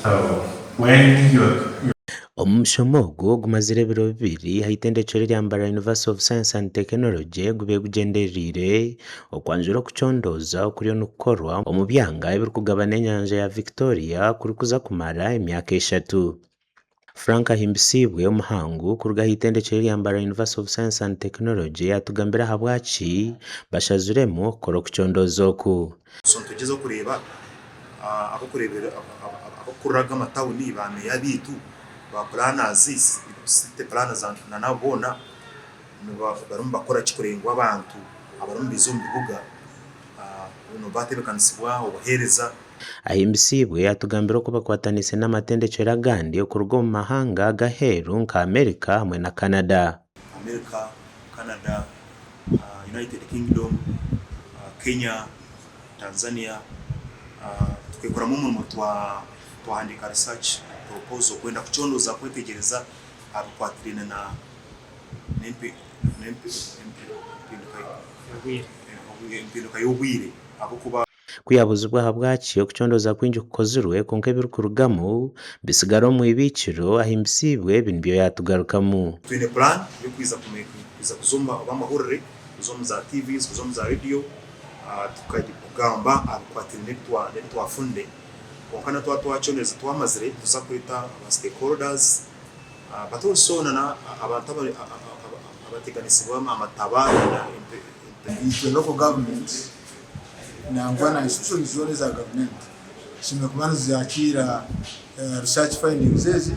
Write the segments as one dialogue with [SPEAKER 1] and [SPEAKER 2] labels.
[SPEAKER 1] So when you're
[SPEAKER 2] Omu mushomo ogu ogumazire ebiro bibiri aha itendekyero erya Mbarara University of Science and Technology gubaire gugyendereire okwanjura okucondooza okuriyo nikukorwa omu byanga ebirikugabana enyanja ya Victoria kurikuza kumara emyaka eshatu. Frank Ahimbisibwe omuhangu kuruga aha itendekyero erya Mbarara University of Science and Technology atugambire ahabwaki bashaziremu okukora okucondooza oku.
[SPEAKER 3] So nitugyezaho kureeba abakukurira aga amatawuni ba meeya beitu ba planners, city planners na nabo boona barimu nibakora ki kureba ngu abantu abarimu nibaija omu bibuga bateebekanisibwa obuheereza.
[SPEAKER 2] Ahimbisibwe atugambira oku bakwataniise n'amatendekyero agandi okuruga omu mahanga ag'aheeru nka Amerika hamwe na Canada.
[SPEAKER 3] America, Canada, United Kingdom, Kenya, Tanzania, tukekoramu omurimo twahandiika research proposal kwenda kucondooza kwetegyereza aha bikwatiraine na n'empinduka y'obwire ahabw'okuba.
[SPEAKER 2] Ku yaabuuzibwa ahabwaki okucondooza kwingi kukozirwe kwonka ebirikurugamu bitsigara omu ibiikiro, ahimbisiibwe ebi nibyo yaatugarukamu.
[SPEAKER 3] Twine plan y'okwija kuza omu b'amahurire, kuza omu za TVs, kuza omu za radio tukagamba aha bikwatiraine n'ebi twafunire. Kwonka na twaba twacondooza twamazire nituza kweta aba stakeholders but also na abantu abateganisibwa amataba.
[SPEAKER 4] Itwe local government nangwa na institutions zoona eza gavumenti zishemereire kuba nizakiira research findings ezi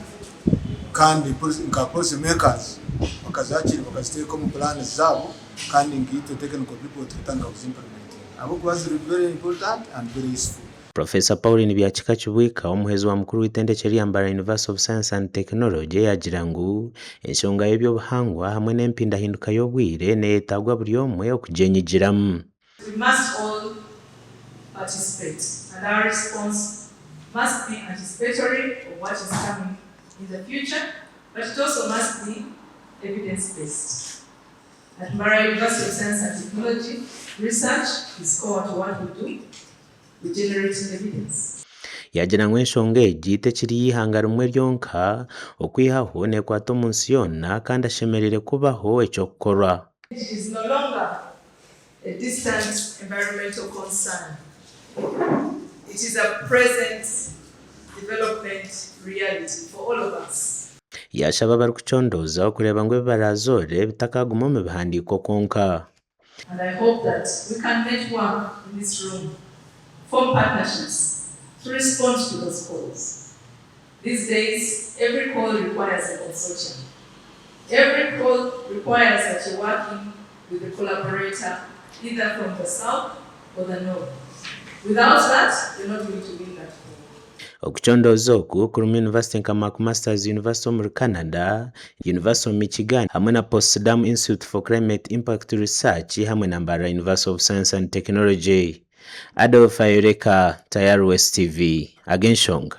[SPEAKER 4] kandi nka policy makers bakazakiira bakaziteeka omu plans zaabo kandi nkaitwe technical people tukatandika kuzi implementinga ahabw'okuba ziri very important and very useful.
[SPEAKER 2] Professor Pauline Byakika Kibwika, omuhwezi wa mukuru w'eitendekyero erya Mbarara University of Science and Technology yaagira ngu enshonga y'eby'obuhangwa hamwe n'empindahinduka y'obwire neyetaagwa buri omwe okugyenyigiramu.
[SPEAKER 5] We must all participate and our response must be anticipatory of what is coming in the future but it also must be evidence based. At Mbarara University of Science and Technology, research is core to what we do, we generate evidence.
[SPEAKER 2] Yaagira ngu enshonga egi tekiri y'eihanga rimwe ryonka, okwihaho neekwata omu nsi yoona kandi ashemereire kubaho eky'okukorwa.
[SPEAKER 5] It is no longer a distant environmental concern, it is a present development reality for all of us.
[SPEAKER 2] Yaashaba abarikucondooza okureeba ngu ebi baraazoore bitakaaguma omu bihandiiko kwonka.
[SPEAKER 5] And I hope that we can network in this room, form partnerships to respond to those calls. These days, every call requires a consortium. Every call requires that you're working with a collaborator either from the south or the north. Without that, you're not going to win that call.
[SPEAKER 2] Okucondooza oku kurimu yunivasite nka McMaster's University omuri Canada, University of Michigan hamwe na Potsdam Institute for Climate Impact Research hamwe na Mbarara University of Science and Technology. Adolf Ayoreka, Tayari West TV. Ag'enshonga.